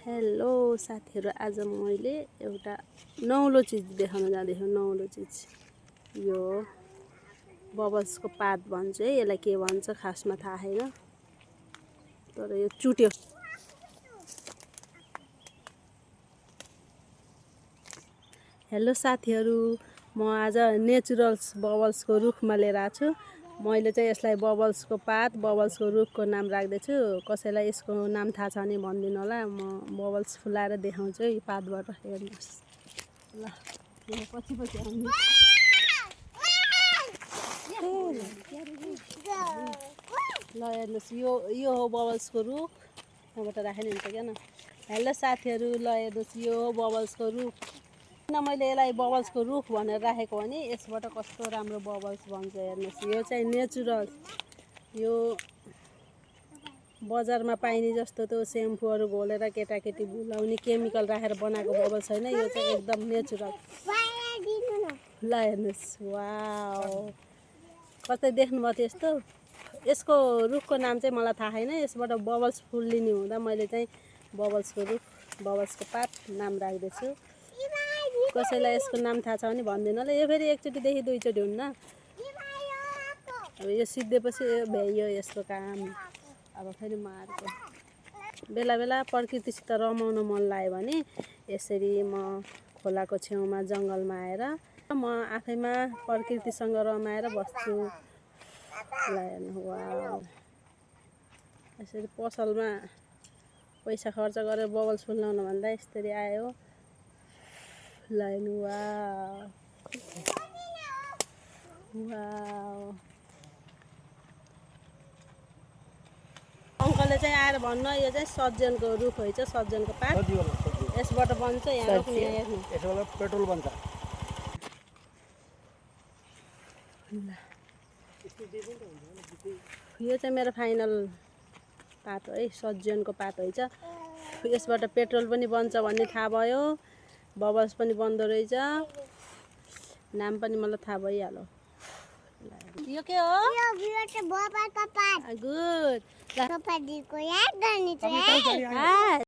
Hello साथीहरु, आज मैले एउटा नौलो चिज देखाउन जाँदैछु। नौलो चिज यो बबल्सको पात भन्छ है, यसलाई के भन्छ खासमा थाहा छैन, तर यो चुट्यो। हेलो साथीहरु, म आज नेचुरल्स बबल्सको रुखमा लिएर आएको छु। मैले चाहिँ यसलाई बबल्सको पात, बबल्सको रुखको नाम राख्दैछु। कसैलाई यसको नाम थाहा छ भने भनिदिनु होला। म बबल्स फुलाएर देखाउँछु है पातबाट। हेर्नुहोस् ल, यो पछि आउने ल, हेर्नुहोस् यो हो बबल्सको रुख। यहाँबाट राखेर हुन्छ क्या न। हेलो साथीहरु, ल हेर्नुहोस् यो हो बबल्सको रुख। किन मैले यसलाई बबल्सको रुख भनेर राखेको भने यसबाट कस्तो राम्रो बबल्स बन्छ। हेर्नुहोस्, यो चाहिँ नेचुरल, यो बजारमा पाइने जस्तो त्यो सेम्पूहरू घोलेर केटाकेटी भुलाउने केमिकल राखेर बनाएको बबल्स छैन। यो चाहिँ एकदम नेचुरल। ल हेर्नुहोस्, वाउ, कतै देख्नुभयो त्यस्तो? यसको रुखको नाम चाहिँ मलाई थाहा छैन। यसबाट बबल्स फुल्लिने हुँदा मैले चाहिँ बबल्सको रुख, बबल्सको पात नाम राख्दैछु। कसैलाई यसको नाम थाहा छ भने भनिदिनु होला। यो फेरि एकचोटिदेखि दुईचोटि हुन्न। अब यो सिद्धेपछि भ्याइयो यसको काम। अब फेरि म अर्को बेला बेला प्रकृतिसित रमाउन मन लाग्यो भने यसरी म खोलाको छेउमा जङ्गलमा आएर म आफैमा प्रकृतिसँग रमाएर बस्छु। ल हेर्नु, वाउ, यसरी पसलमा पैसा खर्च गरेर बबल्स फुलाउनु भन्दा यसरी आयो। ल हेर्नु, वाउ वाउ। अङ्कलले चाहिँ आएर भन्नु, यो चाहिँ सज्जनको रुख होइन, सज्जनको पात, यसबाट बन्छ। यहाँ रोक्ने हेर्नु, यसबाट पेट्रोल बन्छ। यो चाहिँ मेरो फाइनल पात हो है, सज्जनको पात होइन। यसबाट पेट्रोल पनि बन्छ भन्ने थाहा भयो, बबल्स पनि बन्दो रहेछ, नाम पनि मलाई थाहा भइहाल्यो। यो के हो? गुड।